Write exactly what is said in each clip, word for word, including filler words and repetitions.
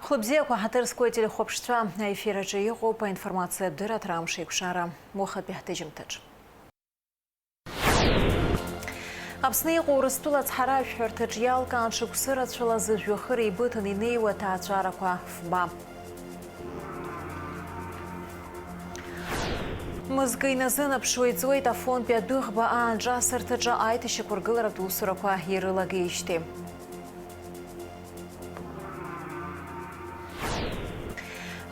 Хәлыбзиақәа, ҳаҭыр зқәу ателехәаԥшцәа, аефир аҿы иҟоуп аинформациатә дырраҭара Амш еиқәшара уахатәи ҳҭыжьымҭаҿ. Аԥсны иҟоу Урыстәыла ацҳаражәҳәарҭаҿ иалкаан шықәсы рацәала зыжәҩахыр еибыҭаны инеиуа аҭаацәарақәа фба. Мызкы иназынаԥшуа иҵуеит Афонтәи адәыӷба аанҿасырҭаҿы аиҭашьақәыргыларатә усурақәа ирылагеижьҭеи.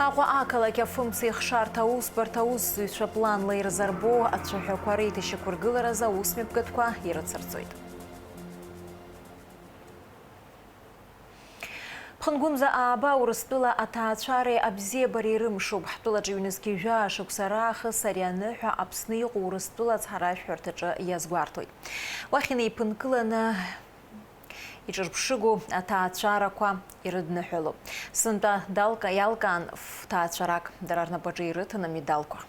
Аҟәа ақалақь афымца ихшарҭа аусбарҭа аусзуҩцәа планла ирзарбоу ацәаҳәақәа реиҭашьақәыргыларазы аусмҩаԥгатәқәа ирыцырҵоит. Ԥхынгәымза ааба Урыстәыла аҭаацәареи абзиабареи рымшуп. Ҳтәылаҿы ҩнызқьи жәаа шықәса раахыс ари аныҳәа Аԥсны иҟоу Урыстәыла ацҳаражәҳәарҭаҿы иазгәарҭоит. Уахь инеиԥынкыланы иҿырԥшыгоу аҭаацәарақәа ирыдныҳәалоуп. Сынтәа далка-, иалкаан ф-, ҭаацәарак, дара рнапаҿы ирыҭан амедалқәа.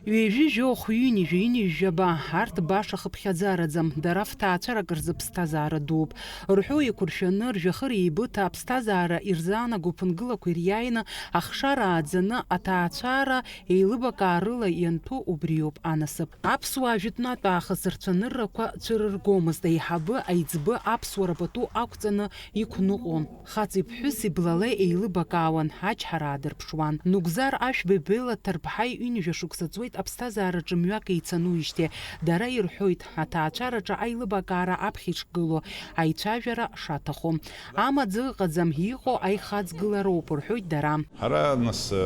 Ҩажәи жәохә, ҩынҩажәи ҩынҩажәи жәаба, арҭ баша хыԥхьаӡараӡам, дара фҭаацәарак рзы ԥсҭазаара дууп. Рҳәоу еиқәыршәаны, ржәҩахыр еибыҭа, аԥсҭазаара ирзаанаго ԥынгылақәа ириааины, ахшара ааӡаны, аҭаацәара еилыбакаарыла ианҭәу убриоуп анасыԥ. Аԥсуаа жәытәнатә аахыс рцәаныррақәа цәырыргомызт, аиҳабы, аиҵбы аԥсуара пату ақәҵаны иқәныҟәон. Хаҵеи ԥҳәыси блала еилыбакаауан, ачҳара аадырԥшуан. Нугзар Ашәба Бела Ҭарԥҳаи ҩынҩажәа шықәса ҵуеит аԥсҭазаараҿы мҩак еицануижьҭеи. Дара ирҳәоит, аҭаацәараҿы аилыбакаара аԥхьа ишгылоу, аицәажәара шаҭаху. Амаӡа ыҟаӡам, иҟоу аихаҵгылароуп, рҳәоит дара. Ҳара, нас, э,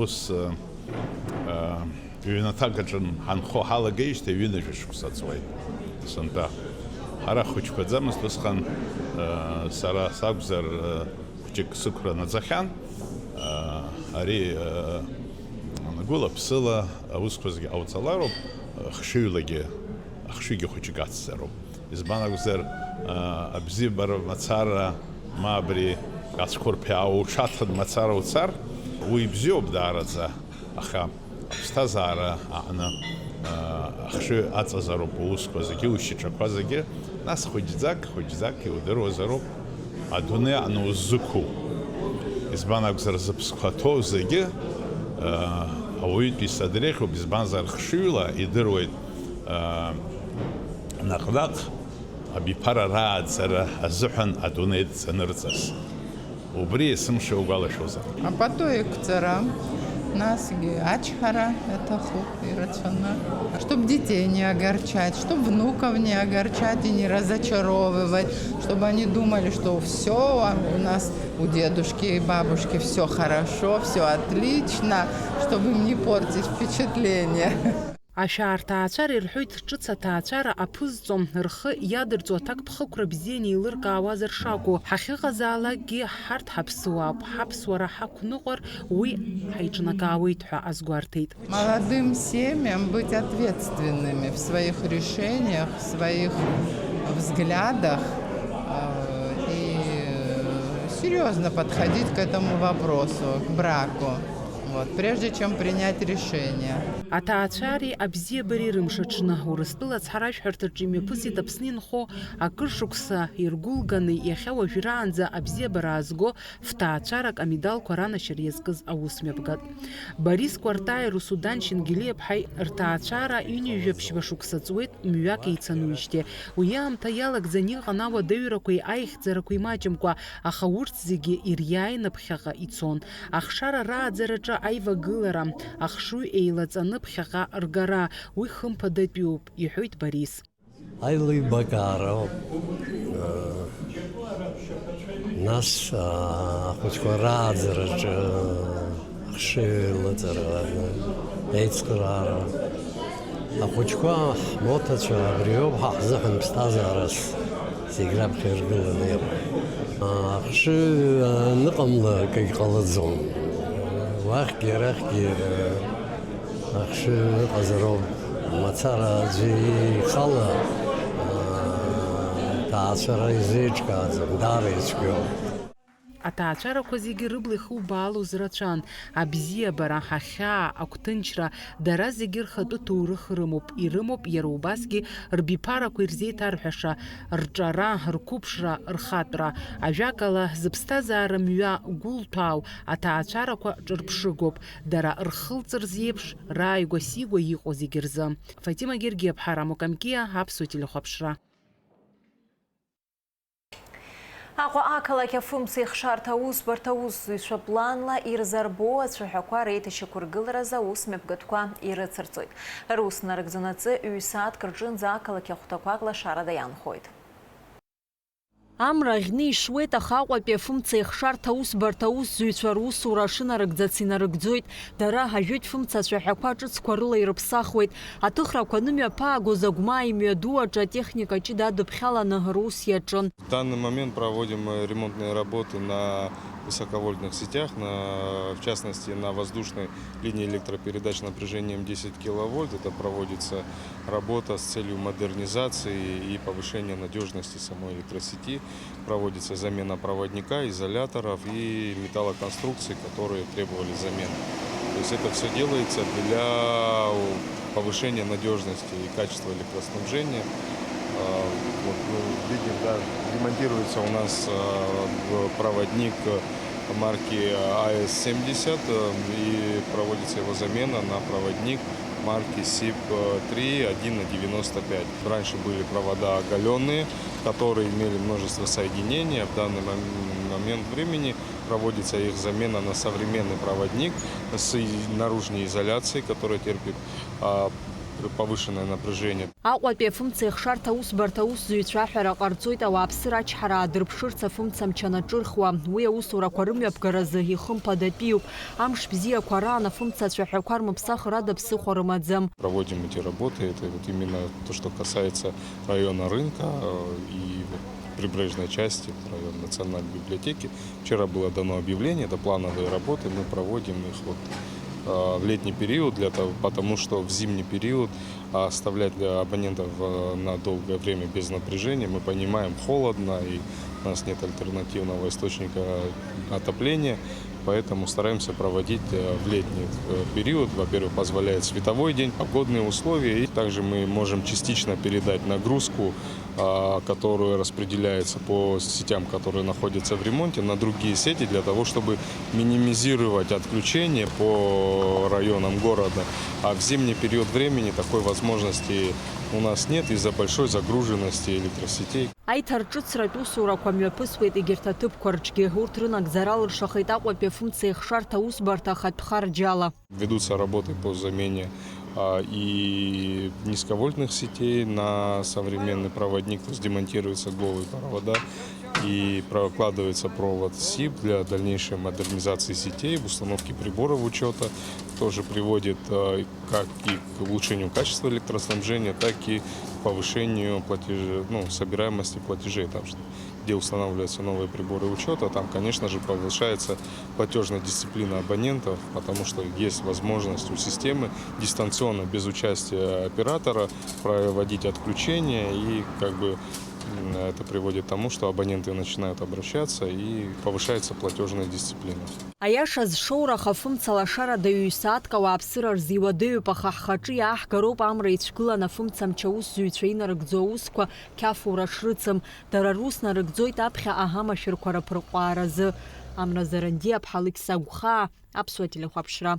ус, э, э, ҩнаҭак аҿы ҳанхо ҳалагеижьҭеи ҩынҩажәа шықәса ҵуеит сынтәа. Ҳара ҳхәыҷқәаӡамызт усҟан, э, сара сакәзар, э, хәҷык сықәра наӡахьан. Э, ари, э, гәыла-ԥсыла аусқәа зегьы ҟауҵалароуп, э, хшыҩлагьы, ахшыҩгьы хәыҷык ацзароуп. Избан акәзар, а, абзиабара мацара, ма абри ацәқәырԥ иаауҽаҭан мацара уцар, уи бзиоуп даараӡа, аха аԥсҭазаара аҟны, а, ахшыҩ аҵазароуп уусқәа зегьы, ушьаҿақәа зегьы, нас хәыҷӡак, хәыҷӡак иудыруазароуп, адунеи аҟны уззықәу. Избан акәзар, зыԥсқәа ҭоу зегьы, а, ауаҩытәыҩса дреиӷьуп, избанзар, хшыҩла идыруеит, а, наҟ-наҟ абиԥара рааӡара азыҳәан адунеи дзанырҵаз. Убри есымша иугәалашәозар. Апату еиқәҵара, насгьы ачҳара аҭахуп ирацәаны, чтоб детей не огорчать, чтоб внуков не огорчать и не разочаровывать, чтобы они думали, что всё, а у нас, у дедушки и бабушки всё хорошо, всё отлично, чтобы им не портить впечатление. Ашәарҭаацәара ирҳәоит ҿыц аҭаацәара аԥызҵо, рхы иадырҵо аҭакԥхықәра бзианы еилыркаауазар шакәу. Ҳахьыҟазаалакгьы ҳарҭ ҳаԥсуаауп, ҳаԥсуара ҳақәныҟәар, уи ҳаиҿнакаауеит ҳәа азгәарҭеит. Молодым семьям быть ответственными в своих решениях, в своих взглядах, э, и серьёзно подходить к этому вопросу, к браку. Вот, прежде чем принять решение. Аҭаацәареи абзиабареи рымш аҽны, Урыстәыла ацҳаражәҳәарҭаҿы имҩаԥысит Аԥсны инхо акыр шықәса иргәылганы иахьа уажәраанӡа абзиабара аазго фҭаацәарак амедалқәа ранашьара иазкыз аусмҩаԥгатә. Борис Кәартаи Русудан Шьынгелиаԥҳаи рҭаацәара ҩынҩажәаԥшьба шықәса ҵуеит мҩак еицануижьҭеи. Уи аамҭа иалагӡан иҟан ауадаҩрақәеи аихьӡарақәеи маҷымкәа, аха урҭ зегьы ириааины ԥхьаҟа ицон. Ахшара рааӡараҿы аивагылара, ахшыҩ еилаҵаны ԥхьаҟа ргара, уи хымԥадатәиуп, иҳәоит Борис. Аилибакаароуп. Нас, аа, ахәыҷқәа рааӡараҿы ахшыҩ еилыҵара, еицхыраара. Ахәыҷқәа, ҳмоҭацәа абриоуп ҳа ҳзыҳәан ԥсҭазаарас зегь раԥхьа иргыланы иҟоу. Ахшыҩ аныҟамла акгьы ҟалаӡом. Уахьгьы арахьгьы ахшыҩ ыҟазароуп. Мацара аӡәы ихала, аа, ҭаацәара изеиҿкааӡам, даара ицәгьоуп. Аҭаацәарақәа зегьы рыбла ихубаалоз рацәан, абзиабара, ахьаа, агәҭынчра, дара зегьы рхатәы ҭоурых рымоуп, ирымоуп иара убасгьы рбиԥарақәа ирзеиҭарҳәаша, рҿара, рқәыԥшра, рхатәра. Ажәакала, зыԥсҭазаара мҩа гәылҭәаау аҭаацәарақәа ҿырԥшыгоуп, дара рхылҵырзеиԥш, рааигәа-сигәа иҟоу зегьы рзы. Фатима Гергиаԥҳа, Рамо Камкиа, Аԥсуа телехәаԥшра. Аҟәа ақалақь афымца ихшарҭа аусбарҭа аусзуҩцәа планла ирзарбоу ацәаҳәақәа реиҭашьақәыргыларазы аус мҩаԥгатәқәа ирыцырҵоит. Рус нарыгӡонаҵы ҩ-сааҭк рҿынӡа ақалақь ахәҭақәак лашарада иаанхоит. Амра аӷьны ишуеит, аха Аҟәатәи афымца ихшарҭа аусбарҭа аусзуҩцәа русура шынарыгӡац инарыгӡоит. Дара ажәытә фымца ацәаҳәақәа ҿыцқәа рыла ирыԥсахуеит. Аҭыхрақәа анымҩаԥаагоз агәмаа имҩаду аҿы атехника ҷыда адыԥхьаланы рус иаҿын. В данный момент проводим, э, ремонтные работы на высоковольтных сетях, на, в частности, на воздушной линии электропередач напряжением десять киловольт. Это проводится работа с целью модернизации и повышения надежности самой электросети. Проводится замена проводника, изоляторов и металлоконструкций, которые требовали замены. То есть это все делается для повышения надежности и качества электроснабжения. А, вот мы видим, да, ремонтируется у нас, а, в-, проводник марки А С семьдесят, э, и проводится его замена на проводник марки СИП три один на девяносто пять. Раньше были провода оголенные, которые имели множество соединений, а в данный мом-, момент времени проводится их замена на современный проводник с и-, наружной изоляцией, которая терпит, а, повышенное напряжение. Аҟәатәи афымца ихшарҭа аусбарҭа аусзуҩцәа аҳәара ҟарҵоит ауааԥсыра ачҳара аадырԥшырц афымца мчы анаҿырхуа. Уи аусурақәа рымҩаԥгаразы ихымԥадатәиуп. Амш бзиақәа раан афымца ацәаҳәақәа рмыԥсахыр ада ԥсыхәа рымаӡам. Проводим эти работы, это вот именно то, что касается района Рынка, э, и вот прибрежной части, вот района Национальной библиотеки. Вчера было дано объявление, это плановые работы, мы проводим их вот, э, в летний период, для того, потому что в зимний период оставлять для абонентов, э, на долгое время без напряжения, мы понимаем, холодно, и у нас нет альтернативного источника отопления, поэтому стараемся проводить, э, в летний, э, период. Во-первых, позволяет световой день, погодные условия, и также мы можем частично передать нагрузку, а, которую распределяется по сетям, которые находятся в ремонте, на другие сети для того, чтобы минимизировать отключение по районам города. А в зимний период времени такой возможности у нас нет из-за большой загруженности электросетей. Аиҭарҿыцратә усурақәа мҩаԥысуеит егьырҭ аҭыԥқәа рҿгьы. Урҭ рынагӡара алыршахеит Аҟәатәи афымца еихшарҭа аусбарҭа ахатә харџьала. Ведутся работы по замене, а, и низковольтных сетей на современный проводник, то есть демонтируются голые провода и прокладывается провод СИП для дальнейшей модернизации сетей, установки приборов учета. Тоже приводит, а, как и к улучшению качества электроснабжения, так и к повышению платеж-, ну, собираемости платежей, там, где устанавливаются новые приборы учета, там, конечно же, повышается платежная дисциплина абонентов, потому что есть возможность у системы дистанционно, без участия оператора, проводить отключение, и как бы, м, это приводит к тому, что абоненты начинают обращаться, и повышается платежная дисциплина. Аиаша зшоура, афымца лашарада ҩ-сааҭк ауааԥсыра рзы иуадаҩуп, аха ҳхаҿы иааҳгароуп амра ицәгылан афымца мчы аусзуҩцәа инарыгӡо аусқәа қьафура шрыцым. Дара рус нарыгӡоит аԥхьа аҳамашәырқәа рыԥырҟәааразы. Амра Зарандиаԥҳа, Алықьса Гәхаа, Аԥсуа телехәаԥшра.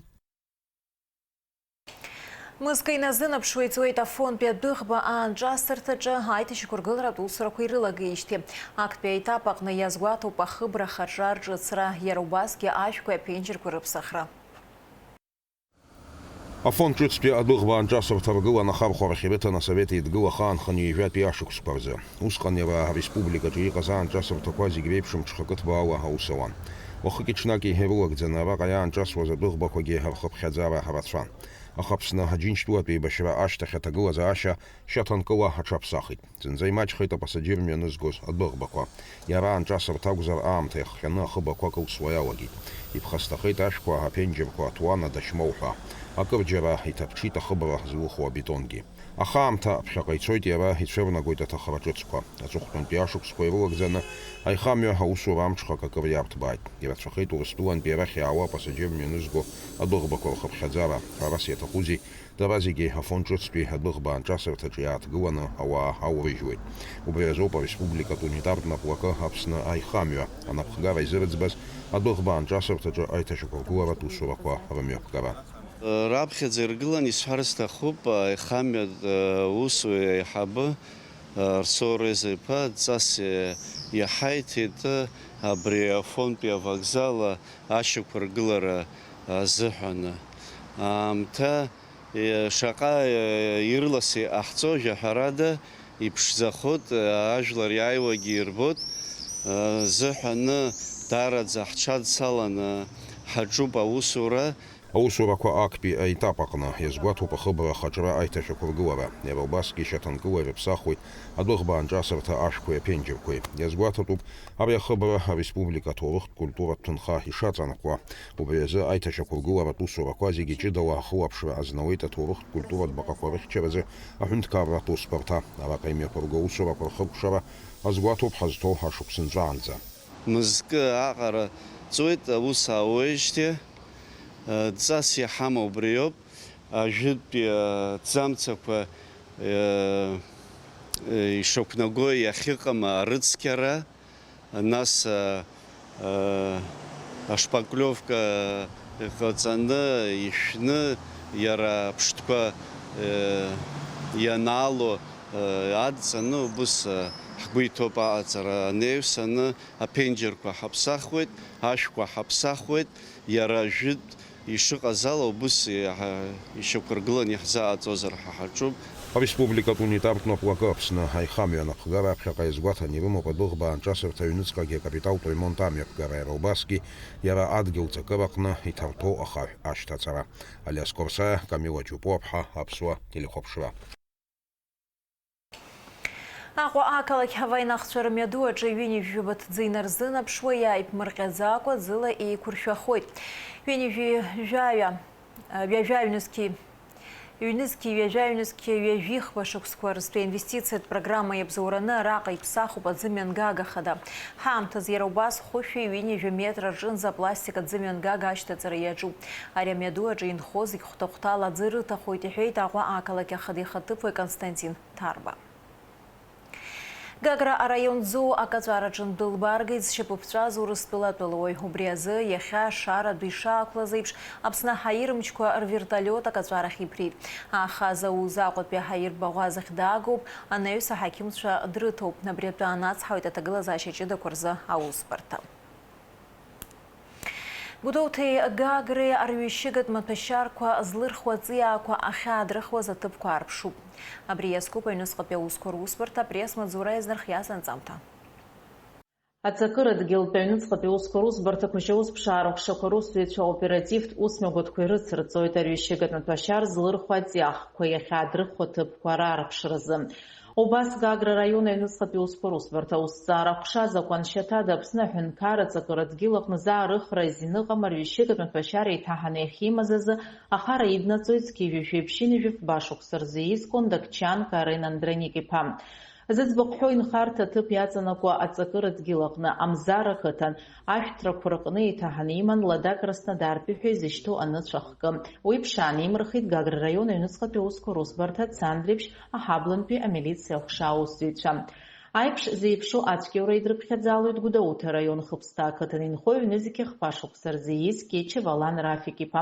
Мызкы иназынаԥшуа иҵуеит Афонтәи адәыӷба аанҿасырҭаҿы аиҭашьақәыргыларатә усурақәа ирылагеижьҭеи. Актәи аетап аҟны иазгәаҭоуп ахыбра хаҿра рҿыцра, иара убасгьы ашәқәеи аԥенџьырқәеи рыԥсахра. Афон ҿыцтәи адәыӷба аанҿасырҭа ргылан ахархәарахь ирыҭан Асовет Еидгыла ахаанханы ҩажәатәи ашықәсқәа рзы. Усҟан иара ареспубликаҿы иҟаз аанҿасырҭақәа зегь реиԥш мҽхакы ҭбаала аус ауан. Уахыки-ҽнаки ирылагӡаны араҟа иаанҿасуаз адәыӷбақәагьы рхыԥхьаӡара рацәан. Аха Аԥсны Аџьынџьтәылатә еибашьра ашьҭахь аҭагылазаашьа шьаҭанкыла аҽаԥсахит. Зынӡа имаҷхеит апасаџьыр мҩанызгоз адәыӷбақәа. Иара аанҿасырҭа акәзар, аамҭа иахҟьаны ахыб ақәа кылсуа иалагеит. Иԥхасҭахеит ашәқәа, аԥенџьырқәа, аҭуана, дашьмоуҳәа. Акырџьара иҭаԥҽит ахыбра злыху абетонгьы. Аха аамҭа ԥхьаҟа ицоит, иара ицәырнагоит аҭахара ҿыцқәа. Аҵыхәтәантәи ашықәсқәа ирылагӡаны аихамҩа аусура амҽхак акыр иарҭбааит. Ирацәахеит Урыстәылантәи арахь иаауа апассаџьыр мҩанызго адәыӷбақәа рхыԥхьаӡара. Ҳәарас иаҭахузеи, дара зегьы Афон ҿыцтәи адәыӷба аанҿасырҭаҿы иааҭгыланы ауаа аурыжьуеит. Убри азоуп ареспубликатә унитартә наплакы Аԥсны аихамҩа анапхгара изырӡбаз адәыӷба аанҿасырҭаҿы аиҭашьақәыргыларатә усурақәа рымҩаԥгара. Раԥхьаӡа иргылан, исҳәар сҭахуп, аихамҩатә усуҩы аиҳабы Арсоу Реза-иԥа дҵас иаҳаиҭеит абри Афонтәи авокзал ашьақәыргылара азыҳәан. Аамҭа шаҟа ирлас иҟаҳҵозеи, ҳәарада, иԥшӡахоит, ажәлар иааиуагьы ирбоит, зыҳәаны даараӡа ҳҽадцаланы ҳаҿуп аусура. Аусурақәа актәи аетап аҟны иазгәаҭоуп ахыбра ахаҿра аиҭашьақәыргылара. Иара убасгьы шьаҭанкыла ирыԥсахуеит адәыӷба аанҿасырҭа ашәқәеи аԥенџьырқәеи. Иазгәаҭатәуп ари ахыбра ареспублика аҭоурыхтә культуратә ҭынха ишаҵанакуа. Убри азы аиҭашьақәыргыларатә усурақәа зегьы ҷыдала ахылаԥшра азнауеит аҭоурыхтә культуратә баҟақәа рыхьчаразы аҳәынҭқарратә усбарҭа. Араҟа имҩаԥырго аусурақәа рхыкәшара азгәаҭоуп ҳазҭоу ашықәсынҵәаанӡа. Мызкы аҟара ҵуеит, аус аауеижьҭеи, ҵас иҳамоу убриоуп, ажәытәтәи аҭӡамцақәа ишақәнаго иахьыҟам арыцқьара, нас ашпаклевка ҟаҵаны, ишәны, иара аԥштәқәа ианаало адҵаны, убыс ҳгәы иҭоуп аҟаҵара анеиҩсаны. Аԥенџьырқәа ҳаԥсахуеит, ашәқәа ҳаԥсахуеит, иара жәытә ишыҟаз ала убыс иаҳа-, ишьақәыргыланы иаҳзааӡозар ҳәа ҳаҿуп. Ареспубликатә унитартә наплакы Аԥсны аихамҩа анапхгара аԥхьаҟа иазгәаҭаны ирымоуп адәыӷба аанҿасырҭа аҩныҵҟагьы акапиталтә ремонт амҩаԥгара, иара убасгьы иара адгьыл ҵакыраҟны иҭарҭәоу ахаҳә ашьҭаҵара. Алиас Корсаиа, Камила Џьупуаԥҳа, Аԥсуа телехәаԥшра. Аҟәа ақалақь аваинахцәа рымҩаду аҿы ҩынҩажәижәаба ҭӡы инарзынаԥшуа иааиԥмырҟьаӡакәа ӡыла еиқәыршәахоит. Ҩынҩажәи жәаҩа, ҩажәаҩнызқьи, ҩнызқьи ҩажәаҩнызқьи ҩажәихба шықәсқәа рзтәи аинвестициатә программа иабзоураны араҟа иԥсахуп аӡы мҩангага хада. Ҳаамҭазы иара убас хәышәи ҩынҩажәи метр рҿынӡа апластик аӡы мҩангага ашьҭаҵара иаҿуп. Ари амҩаду аҿы инхо зегь хәҭа-хәҭала аӡы рыҭахоит, иҳәеит Аҟәа ақалақь ахада ихаҭыԥуаҩ Константин Ҭарба. Гагра араион Ӡоу акаҵәараҿы дәылбаргеит зшьапы ԥҵәаз Урыстәыла атәылауаҩ. Убри азы иахьа ашара адәы ишаақәлаз еиԥш, Аԥсны аҳаирмчқәа рвертолиот акаҵәарахь иԥрит. Аха Зауз Аҟәатәи аҳаиртә баӷәазахь даагоуп, анаҩс аҳақьымцәа дрыҭоуп. Абри атәы анацҳауеит аҭагылазаашьа ҷыдақәа рзы аусбарҭа. Гәдоуҭеи Гагреи арҩашьыгатә маҭәашьарқәа злырхуа аҵиаақәа ахьаадрыхуаз аҭыԥқәа аарԥшуп. Абри иазкуп аҩныҵҟатәи аусқәа русбарҭа апресс-маҵзура иазнархиаз анҵамҭа. Аҵакыра дгьылтә аҩныҵҟатәи аусқәа русбарҭақәа шьаусԥшаара ҟәшақәа русзуҩцәа аоперативтә усмҩаԥгатәқәа ирыцырҵоит арҩашьыгатә маҭәашьар злырхуа аҵиаақәа иахьаадрыхуа аҭыԥқәа раарԥшразы. Убас Гагра араион аҩныҵҟатәи аусқәа русбарҭа аусҭҵаара аҟәша азакәан шьаҭада Аԥсны аҳәынҭқарра аҵакыра дгьыл аҟны заарыхра азин ыҟам арҩашьыгатә маҭәашьар еиҭаҳаны иахьимаз азы ахара иднаҵоит зқьи жәшәи ԥшьынҩажәи фба шықәса рзы ииз Кондакчианка Арен Андроник-иԥа. Зыӡбахә ҳәоу инхарҭа аҭыԥ иаҵанакуа аҵакыра дгьыл аҟны Амзар ақыҭан ашәҭрақәа рҟны еиҭаҳаны иман Лада Краснодартәи ҳәа изышьҭоу аныцә ахкы. Уи ԥшааны имырхит Гагра раион аҩныҵҟатәи аусқәа русбарҭа Цандрыԥшь аҳаблантәи амилициа аҟәша аусзуҩцәа. Аиԥш зеиԥшу ацәгьоура идрыԥхьаӡалоит Гәдоуҭа раион Хыԥсҭа ақыҭан инхо ҩнызқьи хԥа шықәса рзы ииз Кечев Алан Рафик-иԥа.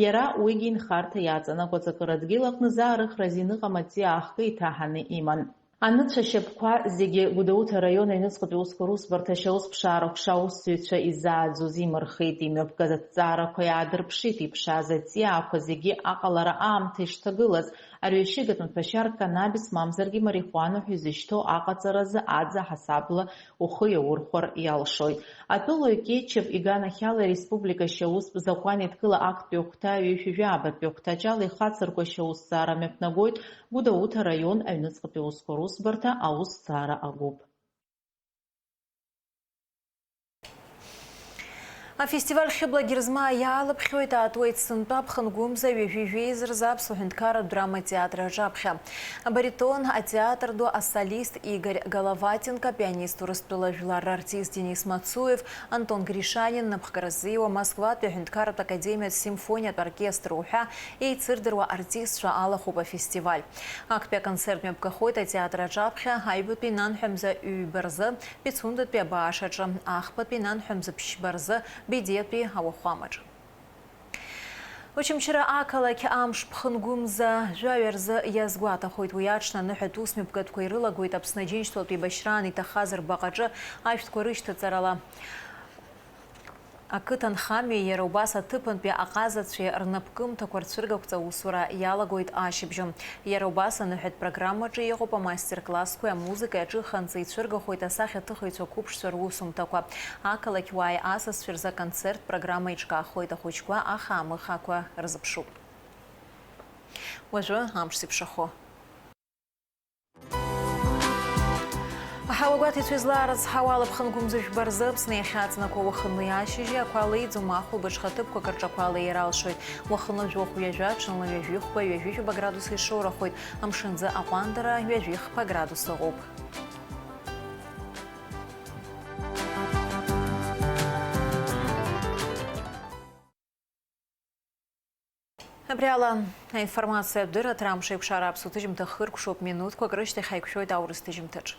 Иара уигьы инхарҭа иаҵанакуа аҵакыра дгьыл аҟны заарыхра азин ыҟам аҵиаа ахкы иҭаҳаны иман. Аныцә ашьапқәа зегьы Гәдоуҭа араион аҩныҵҟатәи аусқәа русбарҭа ашьаусԥшаара ҟәша аусзуҩцәа изааӡоз имырхеит, имҩаԥгаз аҭҵаарақәа иаадырԥшит, иԥшааз аҵиаақәа зегьы аҟалара аамҭа ишҭагылаз, арҩашьыгатә маҭәашьар каннабис мамзаргьы марихуана ҳәа изышьҭоу аҟаҵаразы аӡа ҳасабла ухы иаурхәар иалшоит. Атәылауаҩ Кечев иганахьала ареспублика ашьаустә закәан еидкыла актәи ахәҭа ҩышәи жәабатәи ахәҭаҷ ала ихацырку ашьаусҭҵаара мҩаԥнагоит Гәдоуҭа араион аҩныҵҟатәи аусқәа русбарҭа аусҭҵаара агәыԥ. Афестиваль Хьыбла Герзмаа иаалыԥхьоит аатуеит сынтәа ԥхынгәымза ҩажәи жәеиза рзы Аԥсуа ҳәынҭқарратә драма театр аҿаԥхьа. Абаритон атеатр ду асолист Игорь Головатенко, апианист, Урыстәыла жәлар рартист Денис Мацуев, Антон Гришанин, напхгара ззиуа Москватәи аҳәынҭқарратә академиатә симфониатә оркестр уҳәа еицырдыруа артистцәа алахәуп афестиваль. Актәи аконцерт мҩаԥгахоит атеатр аҿаԥхьа аҩбатәи нанҳәа мза ҩба рзы Пицундатәи абааш аҿы, ахԥатәи нанҳәа мза ԥшьба рзы Бедиатәи ауахәамаҿы. Очамчыра ақалақь амш ԥхынгәымза жәаҩа рзы иазгәаҭахоит. Уи аҽны аныҳәатә усмҩаԥгатәқәа ирылагоит Аԥсны Аџьынџьтәылатә еибашьраан иҭахаз рбаҟаҿы ашәҭқәа рышьҭаҵарала. Ақыҭанхамҩеи иара убас аҭыԥантәи аҟазацәеи рнапкымҭақәа рцәыргақәҵа аусура иалагоит ашьыбжьон. Иара убас аныҳәатә программаҿы иҟоуп амастер-классқәеи амузыкеи аҿы ханҵа ицәыргахоит асахьаҭыхыҩцәа қәыԥшцәа русумҭақәа. Ақалақь уааи асасцәа рзы аконцерттә программа еиҿкаахоит, ахәыҷқәа аха-аамыхақәа рзыԥшуп. Уажәы амш зеиԥшрахо. Аҳауагәаҭаҩцәа излаарыцҳауа, ала ԥхынгәымза жәба рзы Аԥсны иахьаҵнакуа уахынлеи ашьыжьи ақәа леиӡом, ахәылбыҽха ҭыԥқәак рҿы ақәа леира алшоит. Уахынла жәохә ҩажәа, ҽынла ҩажәихәба, ҩажәижәаба градус ишоурахоит, амшынӡы аҟәандара ҩажәихԥа градус ыҟоуп. Абри ала аинформациатә дырраҭара амш еиқәшара аԥсуа ҭыжьымҭа хыркәшоуп, минуҭқәак рышьҭахь ҳаиқәшәоит аурыс ҭыжьымҭаҿ.